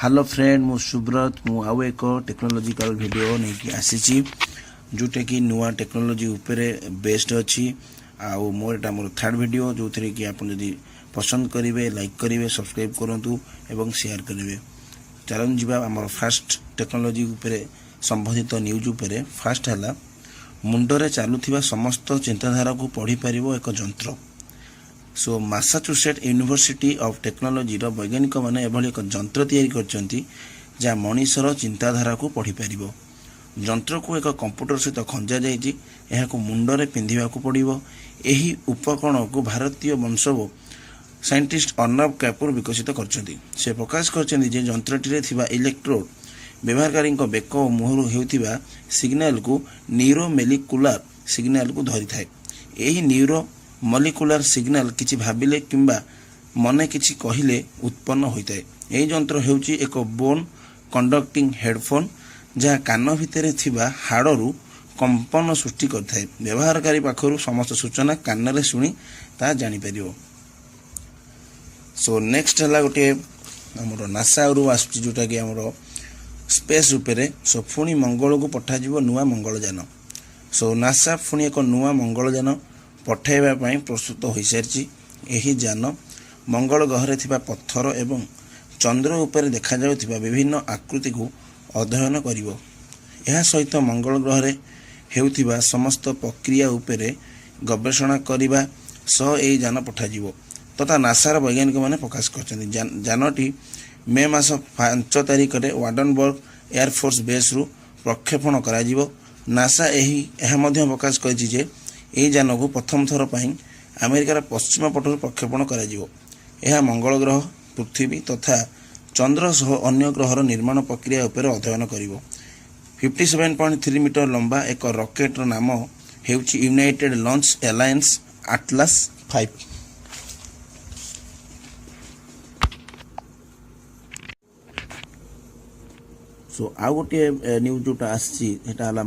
Hello friend, ମୁଁ ସୁବ୍ରତ। ମୁଁ ଆଉ ଏକ ଟେକ୍ନୋଲୋଜିକାଲ ଭିଡ଼ିଓ ନେଇକି ଆସିଛି, ଯେଉଁଟାକି ନୂଆ ଟେକ୍ନୋଲୋଜି ଉପରେ ବେସ୍ଡ ଅଛି। ଆଉ ମୋର ଏଇଟା ମୋର ଥାର୍ଡ଼ ଭିଡ଼ିଓ, ଯେଉଁଥିରେ କି ଆପଣ ଯଦି ପସନ୍ଦ କରିବେ, ଲାଇକ୍ କରିବେ, ସବସ୍କ୍ରାଇବ୍ କରନ୍ତୁ ଏବଂ ସେୟାର କରିବେ। ଚାଲନ୍ତୁ ଯିବା ଆମର ଫାଷ୍ଟ ଟେକ୍ନୋଲୋଜି ଉପରେ ସମ୍ବନ୍ଧିତ ନ୍ୟୁଜ୍ ଉପରେ। ଫାଷ୍ଟ ହେଲା, ମୁଣ୍ଡରେ ଚାଲୁଥିବା ସମସ୍ତ ଚିନ୍ତାଧାରାକୁ ପଢ଼ିପାରିବ ଏକ ଯନ୍ତ୍ର। ସୋ ମାସାଚୁସେଟ୍ ୟୁନିଭର୍ସିଟି ଅଫ୍ ଟେକ୍ନୋଲୋଜିର ବୈଜ୍ଞାନିକମାନେ ଏଭଳି ଏକ ଯନ୍ତ୍ର ତିଆରି କରିଛନ୍ତି, ଯାହା ମଣିଷର ଚିନ୍ତାଧାରାକୁ ପଢ଼ିପାରିବ। ଯନ୍ତ୍ରକୁ ଏକ କମ୍ପ୍ୟୁଟର ସହିତ ଖଞ୍ଜା ଯାଇଛି। ଏହାକୁ ମୁଣ୍ଡରେ ପିନ୍ଧିବାକୁ ପଡ଼ିବ। ଏହି ଉପକରଣକୁ ଭାରତୀୟ ବଂଶୋଦ୍ଭବ ସାଇଣ୍ଟିଷ୍ଟ ଅର୍ଣ୍ଣବ କାପୁର ବିକଶିତ କରିଛନ୍ତି। ସେ ପ୍ରକାଶ କରିଛନ୍ତି ଯେ ଯନ୍ତ୍ରଟିରେ ଥିବା ଇଲେକ୍ଟ୍ରୋଡ୍ ବ୍ୟବହାରକାରୀଙ୍କ ବେକ ଓ ମୁହଁରୁ ହେଉଥିବା ସିଗ୍ନାଲକୁ, ନ୍ୟୁରୋମୋଲିକୁଲାର ସିଗ୍ନାଲକୁ ଧରିଥାଏ। ଏହି ନ୍ୟୁରୋ ମଲିକୁଲାର ସିଗ୍ନାଲ କିଛି ଭାବିଲେ କିମ୍ବା ମନେ କିଛି କହିଲେ ଉତ୍ପନ୍ନ ହୋଇଥାଏ। ଏହି ଯନ୍ତ୍ର ହେଉଛି ଏକ ବୋନ୍ କଣ୍ଡକ୍ଟିଂ ହେଡଫୋନ୍, ଯାହା କାନ ଭିତରେ ଥିବା ହାଡ଼ରୁ କମ୍ପନ ସୃଷ୍ଟି କରିଥାଏ। ବ୍ୟବହାରକାରୀ ପାଖରୁ ସମସ୍ତ ସୂଚନା କାନରେ ଶୁଣି ତାହା ଜାଣିପାରିବ। ସୋ ନେକ୍ସଟ ହେଲା ଗୋଟିଏ ଆମର ନାସାରୁ ଆସୁଛି, ଯେଉଁଟାକି ଆମର ସ୍ପେସ୍ ଉପରେ। ସୋ ପୁଣି ମଙ୍ଗଳକୁ ପଠାଯିବ ନୂଆ ମଙ୍ଗଳଯାନ। ସୋ ନାସା ପୁଣି ଏକ ନୂଆ ମଙ୍ଗଳଯାନ ପଠାଇବା ପାଇଁ ପ୍ରସ୍ତୁତ ହୋଇସାରିଛି। ଏହି ଯାନ ମଙ୍ଗଳ ଗ୍ରହରେ ଥିବା ପଥର ଏବଂ ଚନ୍ଦ୍ର ଉପରେ ଦେଖାଯାଉଥିବା ବିଭିନ୍ନ ଆକୃତିକୁ ଅଧ୍ୟୟନ କରିବ। ଏହା ସହିତ ମଙ୍ଗଳ ଗ୍ରହରେ ହେଉଥିବା ସମସ୍ତ ପ୍ରକ୍ରିୟା ଉପରେ ଗବେଷଣା କରିବା ସହ ଏହି ଯାନ ପଠାଯିବ ତଥା ନାସାର ବୈଜ୍ଞାନିକମାନେ ପ୍ରକାଶ କରିଛନ୍ତି। ଯାନଟି ମେ ମାସ 5 ତାରିଖରେ ୱାଣ୍ଡନବର୍ଗ ଏୟାରଫୋର୍ସ ବେସ୍ରୁ ପ୍ରକ୍ଷେପଣ କରାଯିବ। ନାସା ଏହା ମଧ୍ୟ ପ୍ରକାଶ କରିଛି ଯେ ଏହି ଯାନକୁ ପ୍ରଥମ ଥର ପାଇଁ ଆମେରିକାର ପଶ୍ଚିମ ପଟରୁ ପ୍ରକ୍ଷେପଣ କରାଯିବ। ଏହା ମଙ୍ଗଳ ଗ୍ରହ, ପୃଥିବୀ ତଥା ଚନ୍ଦ୍ର ସହ ଅନ୍ୟ ଗ୍ରହର ନିର୍ମାଣ ପ୍ରକ୍ରିୟା ଉପରେ ଅଧ୍ୟୟନ କରିବ। 57.3 ମିଟର ଲମ୍ବା ଏକ ରକେଟର ନାମ ହେଉଛି United Launch Alliance Atlas 5। So ଆଉ ଗୋଟିଏ ନ୍ୟୁଜ୍ ଯେଉଁଟା ଆସିଛି, ସେଟା ହେଲା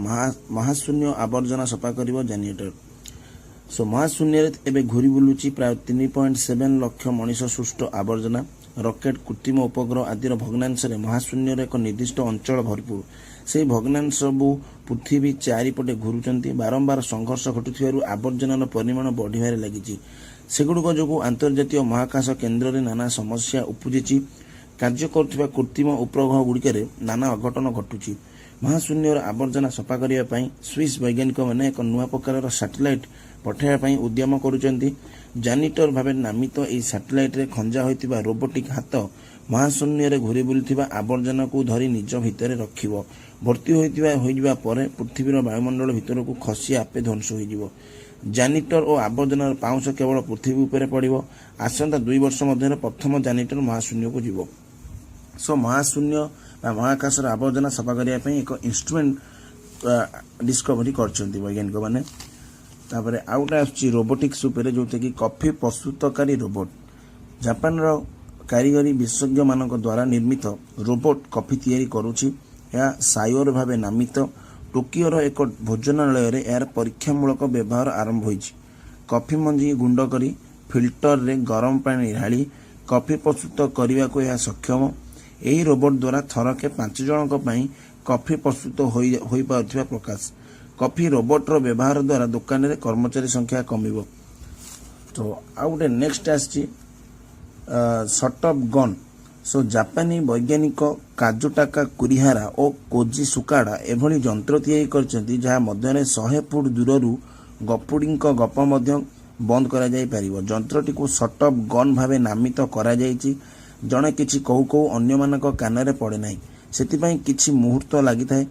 ମହାଶୂନ୍ୟ ଆବର୍ଜନା ସଫା କରିବ ଜାନିଟର। ସୋ ମହାଶୂନ୍ୟରେ ଏବେ ଘୁରି ବୁଲୁଛି ପ୍ରାୟ 3.7 ଲକ୍ଷ ମଣିଷ ସୃଷ୍ଟ ଆବର୍ଜନା। ରକେଟ୍, କୃତ୍ରିମ ଉପଗ୍ରହ ଆଦିର ଭଗ୍ନାଂଶରେ ମହାଶୂନ୍ୟର ଏକ ନିର୍ଦ୍ଦିଷ୍ଟ ଅଞ୍ଚଳ ଭରପୁର। ସେହି ଭଗ୍ନାଂଶ ସବୁ ପୃଥିବୀ ଚାରିପଟେ ଘୁରୁଛନ୍ତି। ବାରମ୍ବାର ସଂଘର୍ଷ ଘଟୁଥିବାରୁ ଆବର୍ଜନାର ପରିମାଣ ବଢ଼ିବାରେ ଲାଗିଛି। ସେଗୁଡ଼ିକ ଯୋଗୁଁ ଆନ୍ତର୍ଜାତୀୟ ମହାକାଶ କେନ୍ଦ୍ରରେ ନାନା ସମସ୍ୟା ଉପୁଜିଛି। କାର୍ଯ୍ୟ କରୁଥିବା କୃତ୍ରିମ ଉପଗ୍ରହ ଗୁଡ଼ିକରେ ନାନା ଅଘଟଣ ଘଟୁଛି। ମହାଶୂନ୍ୟର ଆବର୍ଜନା ସଫା କରିବା ପାଇଁ ସ୍ୱିସ୍ ବୈଜ୍ଞାନିକମାନେ ଏକ ନୂଆ ପ୍ରକାରର ସାଟେଲାଇଟ୍ ପଠାଇବା ପାଇଁ ଉଦ୍ୟମ କରୁଛନ୍ତି। ଜାନିଟର ଭାବେ ନାମିତ ଏହି ସାଟେଲାଇଟ୍ରେ ଖଞ୍ଜା ହୋଇଥିବା ରୋବୋଟିକ୍ ହାତ ମହାଶୂନ୍ୟରେ ଘୁରି ବୁଲୁଥିବା ଆବର୍ଜନାକୁ ଧରି ନିଜ ଭିତରେ ରଖିବ। ଭର୍ତ୍ତି ହୋଇଯିବା ପରେ ପୃଥିବୀର ବାୟୁମଣ୍ଡଳ ଭିତରକୁ ଖସି ଆପେ ଧ୍ୱଂସ ହୋଇଯିବ। ଜାନିଟର ଓ ଆବର୍ଜନାର ପାଉଁଶ କେବଳ ପୃଥିବୀ ଉପରେ ପଡ଼ିବ। ଆସନ୍ତା 2 ବର୍ଷ ମଧ୍ୟରେ ପ୍ରଥମ ଜାନିଟର ମହାଶୂନ୍ୟକୁ ଯିବ। ସୋ ମହାଶୂନ୍ୟ ବା ମହାକାଶର ଆବର୍ଜନା ସଫା କରିବା ପାଇଁ ଏକ ଇନଷ୍ଟ୍ରୁମେଣ୍ଟ ଡିସ୍କଭରି କରିଛନ୍ତି ବୈଜ୍ଞାନିକମାନେ। ତାପରେ ଆଉ ଗୋଟେ ଆସୁଛି ରୋବୋଟିକ୍ସ ଉପରେ, ଯେଉଁଥିରେ କଫି ପ୍ରସ୍ତୁତକାରୀ ରୋବୋଟ। ଜାପାନର କାରିଗରୀ ବିଶେଷଜ୍ଞମାନଙ୍କ ଦ୍ୱାରା ନିର୍ମିତ ରୋବୋଟ କଫି ତିଆରି କରୁଛି। ଏହା ସାୟୋର ଭାବେ ନାମିତ। ଟୋକିଓର ଏକ ଭୋଜନାଳୟରେ ଏହାର ପରୀକ୍ଷାମୂଳକ ବ୍ୟବହାର ଆରମ୍ଭ ହୋଇଛି। କଫି ମଞ୍ଜି ଗୁଣ୍ଡ କରି ଫିଲ୍ଟରରେ ଗରମ ପାଣି ଢାଳି କଫି ପ୍ରସ୍ତୁତ କରିବାକୁ ଏହା ସକ୍ଷମ। ଏହି ରୋବୋଟ ଦ୍ୱାରା ଥରକେ 5 ଜଣଙ୍କ ପାଇଁ କଫି ପ୍ରସ୍ତୁତ ହୋଇପାରୁଥିବା ପ୍ରକାଶ। କଫି ରୋବୋଟର ବ୍ୟବହାର ଦ୍ୱାରା ଦୋକାନରେ କର୍ମଚାରୀ ସଂଖ୍ୟା କମିବ। ତ ଆଉ ଗୋଟେ ନେକ୍ସଟ ଆସିଛି ସଟଅପ୍ ଗନ୍। ସୋ ଜାପାନୀ ବୈଜ୍ଞାନିକ କାଜୁଟାକା କୁରିହାରା ଓ କୋଜି ସୁକାଡା ଏଭଳି ଯନ୍ତ୍ର ତିଆରି କରିଛନ୍ତି, ଯାହା ମଧ୍ୟରେ 100 ଫୁଟ ଦୂରରୁ ଗପୁଡ଼ିଙ୍କ ଗପ ମଧ୍ୟ ବନ୍ଦ କରାଯାଇପାରିବ। ଯନ୍ତ୍ରଟିକୁ ସଟଅପ୍ ଗନ୍ ଭାବେ ନାମିତ କରାଯାଇଛି। ଜଣେ କିଛି କହୁ କହୁ ଅନ୍ୟମାନଙ୍କ କାନରେ ପଡ଼େ ନାହିଁ, ସେଥିପାଇଁ କିଛି ମୁହୂର୍ତ୍ତ ଲାଗିଥାଏ।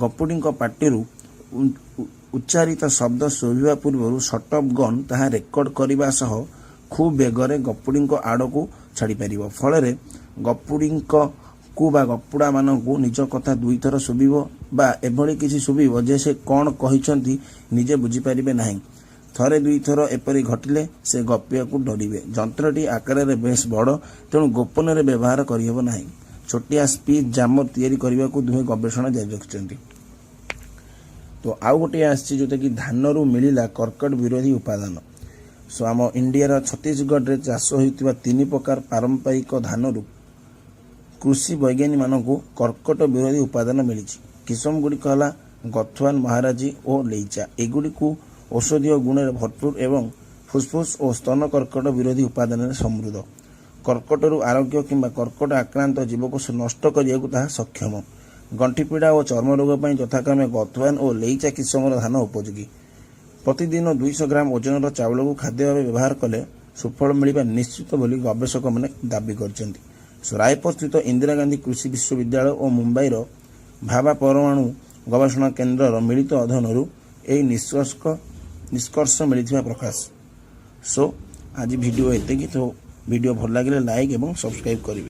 ଗପୁଡ଼ିଙ୍କ ପାଟିରୁ ଉଚ୍ଚାରିତ ଶବ୍ଦ ଶୁଭିବା ପୂର୍ବରୁ ସଟଅପ୍ ଗନ୍ ତାହା ରେକର୍ଡ କରିବା ସହ ଖୁବ୍ ବେଗରେ ଗପୁଡ଼ିଙ୍କ ଆଡ଼କୁ ଛାଡ଼ିପାରିବ। ଫଳରେ ଗପୁଡ଼ିଙ୍କୁ ବା ଗପୁଡ଼ାମାନଙ୍କୁ ନିଜ କଥା ଦୁଇଥର ଶୁଭିବ ବା ଏଭଳି କିଛି ଶୁଭିବ ଯେ ସେ କ'ଣ କହିଛନ୍ତି ନିଜେ ବୁଝିପାରିବେ ନାହିଁ। ଥରେ ଦୁଇଥର ଏପରି ଘଟିଲେ ସେ ଗପିବାକୁ ଡରିବେ। ଯନ୍ତ୍ରଟି ଆକାରରେ ବେଶ୍ ବଡ଼, ତେଣୁ ଗୋପନରେ ବ୍ୟବହାର କରିହେବ ନାହିଁ। ଛୋଟିଆ ସ୍ପିଚ୍ ଜାମର ତିଆରି କରିବାକୁ ଦୁହେଁ ଗବେଷଣା ଜାରି ରଖିଛନ୍ତି। ତ ଆଉ ଗୋଟିଏ ଆସିଛି, ଯେଉଁଟାକି ଧାନରୁ ମିଳିଲା କର୍କଟ ବିରୋଧୀ ଉପାଦାନ। ସୋ ଆମ ଇଣ୍ଡିଆର ଛତିଶଗଡ଼ରେ ଚାଷ ହେଉଥିବା ତିନି ପ୍ରକାର ପାରମ୍ପରିକ ଧାନରୁ କୃଷି ବୈଜ୍ଞାନିକମାନଙ୍କୁ କର୍କଟ ବିରୋଧୀ ଉପାଦାନ ମିଳିଛି। କିସମ ଗୁଡ଼ିକ ହେଲା ଗଥୱାନ, ମହାରାଜୀ ଓ ଲେଇଚା। ଏଗୁଡ଼ିକୁ ଔଷଧୀୟ ଗୁଣରେ ଭରପୁର ଏବଂ ଫୁସଫୁସ ଓ ସ୍ତନ କର୍କଟ ବିରୋଧୀ ଉପାଦାନରେ ସମୃଦ୍ଧ। କର୍କଟରୁ ଆରୋଗ୍ୟ କିମ୍ବା କର୍କଟ ଆକ୍ରାନ୍ତ ଜୀବକୋଷ ନଷ୍ଟ କରିବାକୁ ତାହା ସକ୍ଷମ। ଗଣ୍ଠିପୀଡ଼ା ଓ ଚର୍ମ ରୋଗ ପାଇଁ ଯଥାକ୍ରମେ ଗଥୱାନ ଓ ଲେଇଚା କିସମର ଧାନ ଉପଯୋଗୀ। ପ୍ରତିଦିନ 200 ଗ୍ରାମ ଓଜନର ଚାଉଳକୁ ଖାଦ୍ୟ ଭାବେ ବ୍ୟବହାର କଲେ ସୁଫଳ ମିଳିବା ନିଶ୍ଚିତ ବୋଲି ଗବେଷକମାନେ ଦାବି କରିଛନ୍ତି। ସୋ ରାୟପୁରସ୍ଥିତ ଇନ୍ଦିରା ଗାନ୍ଧୀ କୃଷି ବିଶ୍ୱବିଦ୍ୟାଳୟ ଓ ମୁମ୍ବାଇର ଭାବା ପରମାଣୁ ଗବେଷଣା କେନ୍ଦ୍ରର ମିଳିତ ଅଧ୍ୟୟନରୁ ଏହି ନିଷ୍କର୍ଷ ମିଳିଥିବା ପ୍ରକାଶ। ସୋ ଆଜି ଭିଡ଼ିଓ ଏତିକି। ତ ଭିଡ଼ିଓ ଭଲ ଲାଗିଲେ ଲାଇକ୍ ଏବଂ ସବସ୍କ୍ରାଇବ୍ କରିବେ।